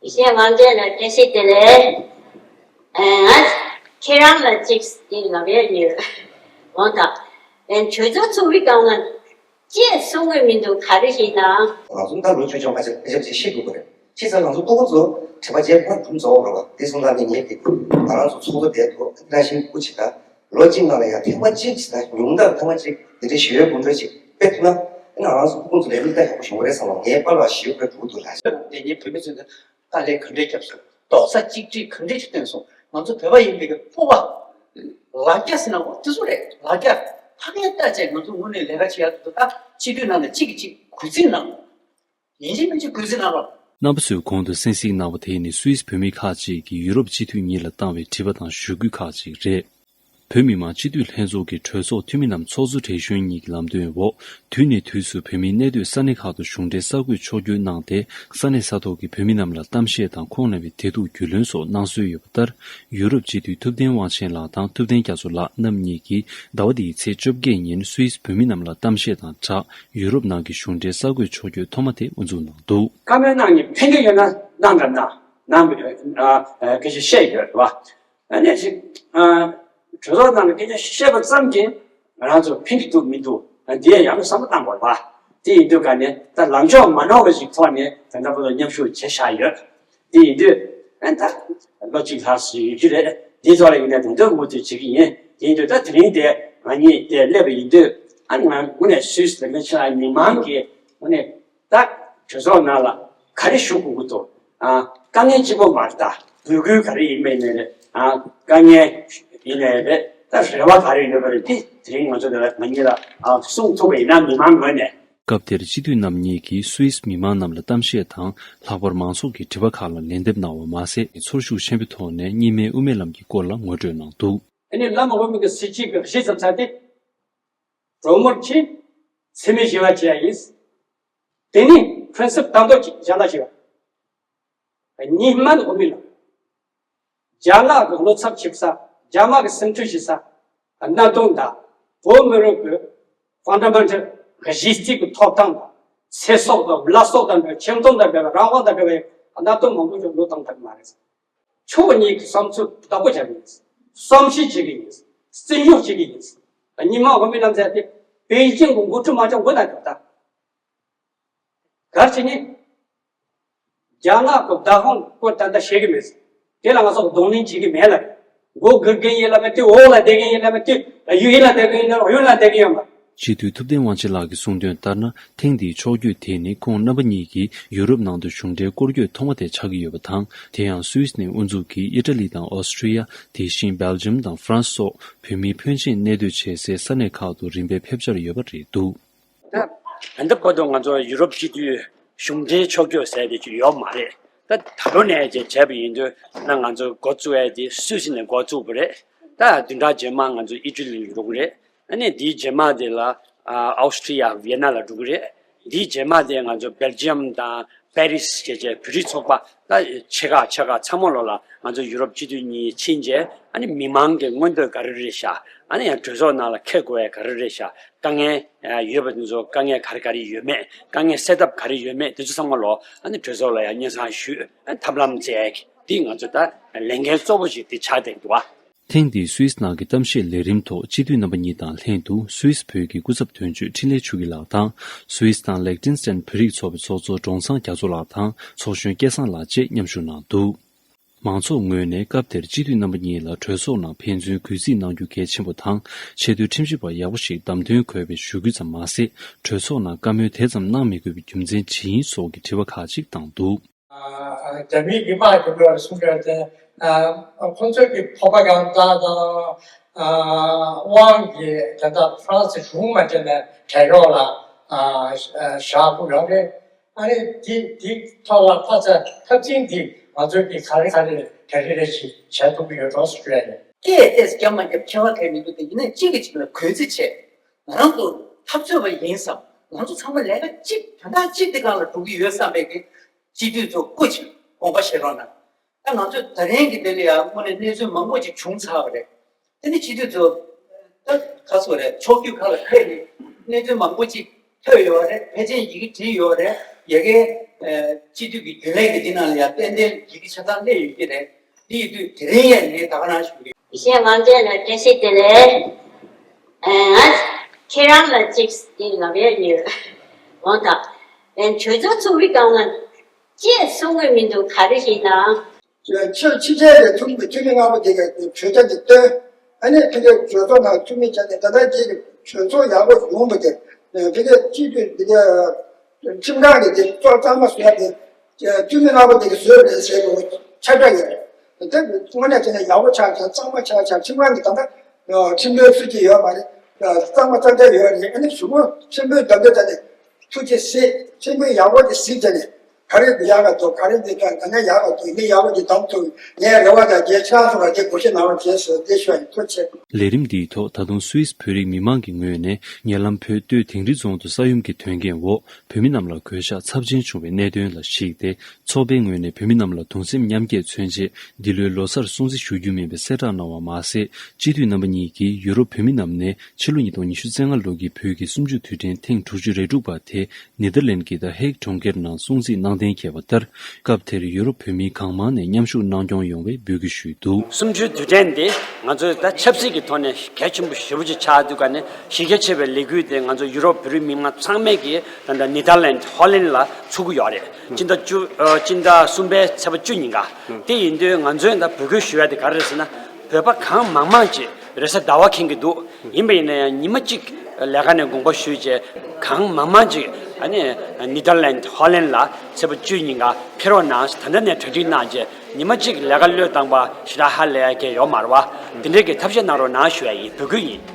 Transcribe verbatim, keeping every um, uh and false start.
ཡེ་ཤེས་དབང་ཆེན་ལ་བཀྲ་ཤིས་བདེ་ལེགས། ཨེ། ང་ཁྱེད་རང་ལ་གཅིག་འདི་ལབ་ཡ་ཡོད། འོ་ད། ཨེ། གྲོས་ཚོགས་ཚོགས་པའི་སྒང་ལ་ཅེས་གསུང་གི་མི་འདུག་ག་རེ་ཡིན་ན། ང་ཚོ་ད་ལོ་བཅུ་བཅོ་ལྔ་ཅིག་ཕལ་ཆེར་ཅིག་ཤི་དགོས་ཀྱི་རེད། ཤི་ཚར་ང་ཚོ་ལྟོ་གོ་ཚོ་དྲི་བ་བརྗེད་པར་འཛོམས་ཚོགས་རོགས་ལ་དེ་སོང་ཙང་ནི་ངས་ཀྱི་ང་རང་ཚོ་ཚོགས་གཙོ་དེ་ཐོག་ཨ་ནི་ཤིང་སྐུ་ཅིག་ད་ལོ་གཅིག་ནང་ལ་ཡང་ཐེངས་མ་གཅིག་ཅིག་ད་ཉུང་མཐར་ཐེངས་མ་གཅིག་དེ་འདྲའི་ཞི་བའི་གོམ་བགྲོད་ཅིག་སྤེལ་ཐུབ་ན་ཨ་ནི་ང་རང་ཚོ་སྐུ་ཁོང་ཚོ་ལས་མི་ལྟ་ཡག་པོ་བྱུང་བ་རེད་བསམ་ལ་ངའི་པར་ལ་ཞི་བའི་གོམ་བགྲོད་འགྲོ་གི་འདུག་ལ། དེ་ཉིད་བོད་མི་ཚོས་དཀའ་ལས་ག་འདྲས་བརྒྱབ་སོང་། རྡོག་རྩ་གཅིག་སྒྲིལ་ག་འདྲས་ཀྱིས་བཏོན་སོང་། ང་ཚོ་བོད་པ་ཡིན་པའི་གི་སྤོབས་པ། ལ་རྒྱ་ཟེར་ན་འོ་དེ་ཚོ་རེད། ལ་རྒྱ་ཕ་གིར་ལྟ་བྱས་ང་ཚོ་དངོས་གནས་ལས་ཀ་བྱེད་ཡག་དེ་ཚོ་ད་སྤྱི་འཐུས་ནང་ནས་གཅིག་གིས་གཅིག་གུས་བརྩི་གནང་། ཡིན་གཅིག་མིན་གཅིག་གུས་བརྩི་གནང་རོགས། རྣམ་པ་ཚོས་གོང་དུ་གསན་གཟིགས་གནང་བ་དེ་ནི་སུད་སི་བོད་མི་ཁག་ཅིག་གིས་ཡུ་རོབ་སྤྱི་འཐུས་གཉིས་ལ་བཏང་བའི་དྲི་བ་དང་ཞུ་སྐུལ་ཁག་ཅིག་རེད། བོད་མི་མང་སྤྱི་འཐུས་ལྷན་ཚོགས་ཀྱི་གྲོས་ཚོགས་འཐུས་མི་རྣམས་ཚོགས་གཙོ་བགྲེས་གཞོན་གཉིས་ཀྱི་ལམ་སྟོན་འོག་དུས་ནས་དུས་སུ་བོད་མིའི་གནས་སྡོད་ས་གནས་ཁག་ཏུ་གཞུང་འབྲེལ་གསར་འགོད་ཕྱོགས་བསྐྱོད་གནང་སྟེ། ས་གནས་ས་ཐོག་གི་བོད་མི་རྣམས་ལ་གཏམ་བཤད་དང་ཁོང་རྣམ་པའི་བདེ་སྡུག་རྒྱུས་ལོན་སོགས་གནང་སྲོལ་ཡོད་པ་ལྟར། ཡུ་རོབ་སྤྱི་འཐུས་ཐུབ་བསྟན་དབང་ཆེན་ལགས་དང་ཐུབ་བསྟན་རྒྱ་མཚོ་ལགས་རྣམ་གཉིས་ཀྱིས་ཟླ་བ་འདིའི་ཚེས་བཅོ་བརྒྱད་ཉིན་སུད་སི་བོད་མི་རྣམས་ལ་གཏམ་བཤད་དང་སྦྲགས། ཡུ་རོབ་ནང་གི་གཞུང་འབྲེལ་གསར་འགོད་ཕྱོགས་བསྐྱོད་ཐོག་མ་དེ་དབུ་འཛུགས་གནང་འདུག། བཀའ་མོལ་གནང་ནས་ཕན་གྱི་ཡོད་ན་གནང་དང་གནང་། གནང་མི་ཡོད་ན་སྐད་ཆ་བཤད་ཡོད་རེད་བ། ཨ་ནི་ཅིག་ཨ། གྲོས་ཚོགས་ནང་ལ་སྐད་ཆ་བཤད་པ་ཙམ་གྱིས་ང་རང་ཚོ་ཕན་གྱི་འདུག་མི་འདུག་ཨ། འདི་ཡང་ཡང་བསམ་བློ་བཏང་དགོས་པ། དེ་ཡིན་དུས་ག་ནས་ད་ལངས་ཕྱོགས་མ་ནོར་བ་ཞིག་ཐོག་ནས་ད་ལྟ་བར་དུ་མཉམ་ཞུགས་བྱས་བཞག་ཡོད། དེ་ཡིན་དུས་ཨ་ད་ལོ་གཅིག་ལྷག་ཙམ་ཡོད་རྒྱུ་རེད། དེའི་ཐོག་ལ་ཡིན་ན་ད་དུང་མུ་མཐུད་བྱེད་ཀྱི་ཡིན། དེ་ཡིན་དུས་ད་དེ་རིང་དེ་ང་གཉིས་དེ་སླེབས་པ་ཡིན་དུས་ཨ་ང་དངོས་གནས་སུད་སི་ལ་ང་ཆ་མི་མང་གིས་དངོས་གནས། ད་གྲོས་ཚོགས་ནང་ལ་ག་རེ་ཞུ་དགོས་ཀྱི་འདུག་ཨ། དཀའ་ངལ་གཅིག་པོ་མ་རེད། ད་འབོད་སྐུལ་ག་རེ་ཡིན་མིན་ནས་རེད། ཨ། དཀའ་ངལ་ཡིན་ནའི་རེད། ད་རེ་བ་ག་རེ་ཡོད་པ་རེད། དེ་དེ་རིང་ང་ཚོ་འདི་ལ་ང་གཉིས་ལ་ཨ་གསུང་ཐུབ་པ་ཡིན་ན་མི་མང་ངོས་ནས། སྐབས་དེར་སྤྱི་འཐུས་རྣམ་གཉིས་ཀྱིས་སུད་སི་མི་མང་རྣམས་ལ་གཏམ་བཤད་དང་། ལྷག་པར་མང་ཚོགས་ཀྱི་དྲི་བ་ཁག་ལ་ལན་འདེབས་གནང་བ་མ་ཟད། ཚོར་ཤུགས་ཆེན་པོའི་ཐོག་ནས་གཉིས་སྨན་དབུ་མའི་ལམ་གྱི་སྐོར་ལ་ངོ་སྤྲོད་གནང་འདུག། ཨ་ནི་བླ་མ་དབུ་མའི་གི་སྲིད་བྱུས་ཀྱི་གཞི་བཟུང་ཚར་ཏེ། གྲོས་མོལ་གྱིས་འཚེ་མེད་ཞི་བ་བྱེད་ཡ་ཡིན། དེ་ནི་principle་དང་ཐོག་ཅིག་ཞལ་ལག་བྱེད་པ། གཉིས་སྨན་དབུ་མའི་ལམ། རྒྱ་ནག་གི་བློ་འཚབ་བྱེད་ས། རྒྱ་དམར་གི་སེམས་ཁྲལ་བྱེད་ས། གནད་དོན་དང་། བོད་མི་རིགས་ཀྱི་ཕན་ཌ་མེན་ཊལ་གཞི་རྩའི་གི་ཐོབ་ཐང་དང་། ཚེ་སྲོག་དང་བླ་སྲོག་དང་འབྲེལ་བའི། ཁྱིམ་ཚང་དང་འབྲེལ་བའི། རང་དབང་དང་འབྲེལ་བའི་གནད་དོན་མང་པོ་ཞིག་བློས་བཏང་ཐུབ་ཀྱི་མ་རེད། ཕྱོགས་གཉིས་ཀྱི་བསམ་ཚུལ་བདག་པོ་བྱ་གི་ཡིན། བསམ་ཤེས་བྱེད་ཀྱི་ཡིན། བརྩི་འཇོག་བྱེད་ཀྱི་ཡིན། གཉིས་སྨན་དབུ་མའི་ལམ་ཟེར་ཏེ་པེ་ཅིང་གི་འགོ་ཁྲིད་མ་བྱུང་དགོས་ན་འགྲོ་ད། གལ་ཆེ་ནི། རྒྱ་ནག་གི་བདག་དབང་སྐོར་ད་ལྟ་བཤད་ཀྱི་མེད། དེ་ལ་ང་ཚོ་གདོང་ལེན་བྱེད་ཀྱི་མེད་ལ། མགོ་སྒུར་མཁན་ཡིན་ལ་མེད་དེ། འོག་ལ་བསྡད་མཁན་ཡིན་ལ་མེད་དེ། གཡས་ལ་བསྡད་མཁན་ཡིན་ལ་གཡོན་ལ་བསྡད་མཁན་ཡོད་མ། སྤྱི་འཐུས་ཐུབ་བསྟན་དབང་ཆེན་ལགས་ཀྱིས་གསུངས་དོན་ལྟར་ན། ཐེངས་འདིའི་ཕྱོགས་བསྐྱོད་དེ་ནི་ཁོང་རྣམ་པ་གཉིས་ཀྱིས་ཡུ་རོབ་ནང་དུ་གཞུང་འབྲེལ་སྐོར་སྐྱོད་ཐོག་མ་དེ་ཆགས་ཀྱི་ཡོད་པ་དང་། དེ་ཡང་སུད་སི་ནས་དབུ་འཛུགས་ཀྱིས་ཨི་ཊ་ལི་དང་ཨོ་སི་ཀྲི་ཡ། དེ་བཞིན་སྦེལ་ཇམ་དང་ཧྥ་རན་སི་སོགས་བོད་མིའི་ཕོན་ཆེན་གནས་སྡོད་བྱེད་སའི་ས་གནས་ཁག་ཏུ་རིམ་པས་ཕེབས་འཆར་ཡོད་པ་རེད་འདུག། ད་ད་ལྟ་བར་དུ་ང་ཚོ་ཡུ་རོབ་སྤྱི་འཐུས་གཞུང་འབྲེལ་ཕྱོགས་བསྐྱོད་ཟེར་དེ་ཅིག་ཡོད་མ་རེད། ད་ད་ལོ་ནས་ཅིག་བྱས་པ་ཡིན་དུས་ན་ང་ཚོ་འགོ་བཙུགས་ཡས་དེ་སུད་སི་ནས་འགོ་བཙུགས་པ་རེད། ད་བདུན་ཕྲག་རྗེས་མ་ང་ཚོ་ཨི་ཊ་ལི་ལ་འགྲོ་གི་རེད། ཨ་ནི་དེའི་རྗེས་མ་དེ་ལ་ཨ་ཨོ་སི་ཀྲི་ཡ་ཝི་ཡེ་ན་ལ་འགྲོ་གི་རེད། དེའི་རྗེས་མ་དེ་ང་ཚོ་སྦེལ་ཇམ་དང་པེ་རི་སི་བྱས་བྱས་བོད་རིགས་ཚོགས་པ་ད་ཆེ་ཁག་ཆེ་ཁག་ཚང་མ་ལོ་ལ་ང་ཚོ་ཡུ་རོབ་སྤྱི་འཐུས་གཉིས་ཕྱིན་བྱས། ཨ་ནི་མི་མང་གི་མངོན་འདོད་ག་རེ་རེད་ཤག་ཨ་ནི་ཡང་གྲོས་ཚོགས་ནང་ལ་འཁྱེར་དགོས་ཡ་ག་རེ་རེད་ཤག་དཀའ་ངལ་ཡོད་པ་དེ་ཚོ་དཀའ་ངལ་ག་རེ་ག་རེ་ཡོད་མེད། དཀའ་ངལ་སེལ་ཐབས་ག་རེ་ཡོད་མེད་དེ་ཚོ་ཚང་མ་ལོ་ཨ་ནི་གྲོས་ཚོགས་ལ་ཡང་སྙན་སེང་ཞུས། ཨ་ནི་ཐབས་ལམ་བཙལ་ཡ་གི་འདི་ང་ཚོ་ད་ལས་འགན་གཙོ་བོ་ཞིག་འདི་ཆགས་བསྡད་འདུག་ཨ། ཐེངས་འདིའི་སུད་སི་ནང་གི་གཏམ་བཤད་ལས་རིམ་ཐོག་སྤྱི་འཐུས་རྣམ་པ་གཉིས་དང་ལྷན་དུ་སུད་སི་བོད་ཀྱི་སྐུ་ཚབ་དོན་གཅོད་འཕྲིན་ལས་ཆོས་སྐྱིད་ལགས་དང་། སུད་སི་དང་ལེག་ཏེན་སི་ཏན་བོད་རིགས་ཚོགས་པའི་ཚོགས་གཙོ་ཀྲོང་ཚང་རྒྱ་མཚོ་ལགས་དང་ཚོགས་གཞོན་སྐལ་བཟང་ལགས་བཅས་མཉམ་ཞུགས་གནང་འདུག། མང་ཚོགས་ངོས་ནས་སྐབས་དེར་སྤྱི་འཐུས་རྣམ་པ་གཉིས་ལ་གྲོས་ཚོགས་ནང་ཕན་ཚུན་གུས་བརྩི་གནང་རྒྱུ་གལ་ཆེན་པོ་དང་། ཆེས་མཐོའི་ཁྲིམས་ཞིབ་པ་ཡག་པོ་ཞིག་བདམས་ཐོན་དགོས་པའི་ཞུ་སྐུལ་ཙམ་མ་ཟད། གྲོས་ཚོགས་ནང་བཀའ་མོལ་དེ་ཙམ་གནང་མི་དགོས་པའི་རྒྱུ་མཚན་ཇི་ཡིན་སོགས་ཀྱི་དྲི་བ་ཁག་ཅིག་བཏང་འདུག། ཨ། རྒྱ་མིའི་མི་མང་གི་ངོས་ནས་གསུང་གི་ཡོད་དེ། ཨ། ཁོང་ཚོས་ཀྱི་པོ་པ་གན་ཌ་དང་། ཨ། དབང་གིས་ད་ལྟ་ཧྥ་རན་སི་གཞུང་མ་བྱས་ནས་བྲན་གཡོག་ལ། ཨ། བཞག་དགོས་ཡོད་རེད། ཨ་ནི་དེ་དེ་ཐོག་ལ་ཕ་ཚ་འཐབ་འཛིང་འདི་ང་ཚོས་ཀྱི་ག་རེ་ག་རེ་ག་རེ་རེ་ཞིག་བྱས་ཐུབ་ཀྱི་ཡོད་འགྲོ་ཞུ་ཡ་ཡིན། སྐད་ཏོག་ཙམ་རྒྱབ་མ་རྒྱབ་ཁྱད་པར་གང་ཡང་མི་འདུག་སྟེ། ཡིན་ནའི་གཅིག་གིས་གཅིག་ལ་གུས་བརྩི་བྱས། ང་རང་ཚོ་འཐབ་རྩོད་པ་ཡིན་བསམ། ང་ཚོ་ཚང་མ་ལས་ཀ་གཅིག་དོན་དག་གཅིག་དེ་སྒང་ལ་འགྲོ་གི་ཡོད་བསམ་པའི་གི་སྤྱི་འཐུས་ཚོ་སྐུ་མཁྱེན་དགོངས་པ་བཞེས་རོགས་གནང་། ད་ང་ཚོས་ད་རིང་གི་དེ་ལ་ཡང་དངོས་གནས་གནས་ཚུལ་མང་པོ་ཅིག་བྱུང་ཚར་བ་རེད། དེ་ནི་སྤྱི་འཐུས་ཚོ་ད་ག་ཚོད་རེད། ཕྱོགས་བསྐྱོད་ཁག་ལ་ཕེབས་ནས་གནས་ཚུལ་མང་པོ་ཅིག་ ཐོས་ཡོད་རེད། ཕལ་ཆེར་ཡི་གེ་བྲིས་ཡོད་རེད། ཡ་གི་སྤྱི་འཐུས་ཀྱི་རྒྱུན་ལས་ཀྱི་འདི་ནང་ལ་ཡང་ཏན་ཏན་ཡི་གེ་ཆ་ཚང་སླེབས་ཡོད་ཀྱི་རེད། འདི་ཡིན་དུས་དེ་རིང་ཡང་ངས་ད་ག་རང་ཞུ་གི་ཡོད། ཡེ་ཤེས་དབང་ཆེན་ལ་བཀྲ་ཤིས་བདེ་ལེགས། ཨ། ང་ཁྱེད་རང་ལ་གཅིག་འདི་ལབ་ཡ་ཡོད། འོང་དང་། ཨ། གྲོས་ཚོགས་ཚོགས་པའི་སྒང་ལ་ཅི་གསུང་གི་མི་འདུག་ག་རེ་ཡིན་ན། ཕྱི་ཕྱི་རྒྱལ་གྱི་འཐུས་མི་འཐུས་མི་ལྔ་པོ་དེ་གའི་གྲོས་འཆར་དེ་བཏོན། ཨ་ནི་ཕ་གིའི་གྲོས་ཚོགས་ནང་འཐུས་མི་བྱས་ནས་ད་ལྟ་རྒྱལ་གྱི་གྲོས་ཚོགས་ཡག་པོ་ཡོང་བ་དེ། ཕ་གིའི་སྤྱི་འཐུས་དེ་གའི་ཁྲིམས་ཁང་གི་དེ་གཙོ་གཙང་མ་བཟོས་ཏེ། འཐུས་མི་ལྔ་པོ་དེ་གའི་བཟོས་རེད་ཟེར་བའི་ཁྱབ་བསྒྲགས་ཡོད་རེད། དེ་དངོས་གནས་བྱས་ན་ཡག་པོ་ཆགས་ཆགས་གཙང་མ་ཆགས་ཆགས་ཁྲིམས་ཁང་གི་ད་ལྟ་ཁྲིམས་དཔོན་སུ་གཅིག་ཡོད་མ་རེད། གཙང་མ་གཙང་རྐྱང་ཡོད་རེད། ཨ་ནི་གཞུག་གུ་ཁྲིམས་དཔོན་འདེམས་ཐོན་བྱས་ནས་ཐུགས་རྗེ་གཟིགས། ཁྲིམས་དཔོན་ཡག་པོ་དེ་གཟིགས་བྱས་ནས། ག་རེ་ཡག་ག་འདུག་ག་རེ་འདི་ག་ག་ནས་ཡག་ག་འདུག་ངས་ཡག་པོ་འདི་གདམ་ཐུབ། ངའི་རེ་བ་དང་རྒྱལ་ཕྱག་སོགས་ལ་དེ་བགོ་བཤའ་གནང་རོགས་བྱས་ཟེར་དེ་ཞུ་ཡ་ཡིན། ཐུགས་རྗེ་ཆེ། ལས་རིམ་འདིའི་ཐོག་ད་དུང་སུད་སི་བོད་རིགས་མི་མང་གི་ངོས་ནས་ཉེ་ལམ་བོད་སྟོད་དིང་རི་རྫོང་དུ་ས་ཡོམ་གྱི་དོན་རྐྱེན་འོག་བོད་མི་རྣམས་ལ་གོད་ཆག་ཚབས་ཆེན་བྱུང་བའི་གནད་དོན་ལ་གཞིགས་ཏེ། ཚོགས་པའི་ངོས་ནས་བོད་མི་རྣམས་ལ་གདུང་སེམས་མཉམ་སྐྱེད་མཚོན་ཆེད་འདི་ལོའི་ལོ་གསར་སྲུང་བརྩི་ཞུ་རྒྱུ་མིན་པའི་གསལ་བསྒྲགས་གནང་བ་མ་ཟད། སྤྱི་འཐུས་རྣམ་པ་གཉིས་ཀྱིས་ཡུ་རོབ་བོད་མི་རྣམས་ནས་ཕྱི་ལོ་ཉིས་སྟོང་ཉི་ཤུ་རྩ་ལྔ་ལོ་གི་བོད་ཀྱི་གསུམ་བཅུ་དུས་དྲན་ཐེངས་དྲུག་ཅུ་རེ་དྲུག་པ་དེ་ནེ་དར་ལེན་གྱི་ད་ཧེག་གྲོང་ཁྱེར་ནང་སྲུང་བརྩི་གནང་གཏན་འཁེལ་བ་ལྟར། སྐབས་དེར་ཡུ་རོབ་བོད་མི་གང་མང་ནས་མཉམ་ཞུགས་གནང་སྐྱོང་ཡོང་བའི་འབོད་སྐུལ་ཞུས་འདུག། གསུམ་བཅུའི་དུས་དྲན་འདི་ང་ཚོས་ད་ཆབ་སྲིད་ཀྱི་ཐོག་ནས་གལ་ཆེན་པོ་ཞེ་པོ་ཅིག་ཆགས་དུས་ཀ་ནས་གཞི་རྒྱ་ཆེ་བའི་ལས་འགུལ་དེ་ང་ཚོ་ཡུ་རོབ་བོད་རིགས་མི་མང་ཚང་མས་ཀྱིས་ད་ལྟ་ནེ་དར་ལེན་ཌི་ཧོ་ལན་ལ་ཚུགས་ཀྱི་ཡོད་རེད། སྤྱི་ཟླ་བཅུ། ཨ། སྤྱི་ཟླ་གསུམ་པའི་ཚེས་པ་བཅུ་ཉིན་ཀ། དེ་ཡིན་དུས་ང་ཚོས་ད་འབོད་སྐུལ་ཞུ་ཡ་དེ་ག་རེ་རེད་ཟེར་ན། བོད་པ་གང་མང་མང་ཅིག་རེས་གཟའ་ཟླ་བ་འཁེལ་གྱི་འདུག། ཡིན་པ་ཡིན་ན་ཡང་ཉི་མ་གཅིག་ལས་ཀ་ནས་དགོངས་པ་ཞུས་རྗེས་གང་མང་མང་ཅིག་ཨ་ནི་ནེ་དར་ལེན་ཌི་ཧོ་ལན་ལ་ཚེས་པ་བཅུ་ཉིན་ཀ་ཕེབས་རོགས་གནང་། ད་ལྟ་ནས་གྲ་སྒྲིག་གནང་རྗེས་ཉི་མ་གཅིག་ལས་ཀ་བློས་བཏང་པ་ཞེ་དྲག་ཧ་ལས་ཡ་གལ་ཡོད་མ་རེད་བ། དེ་འདྲའི་གི་ཐབས་ཤེས་གནང་རོགས་གནང་ཞུ་ཡ་ཡིན། འབོད་སྐུལ་ཡིན།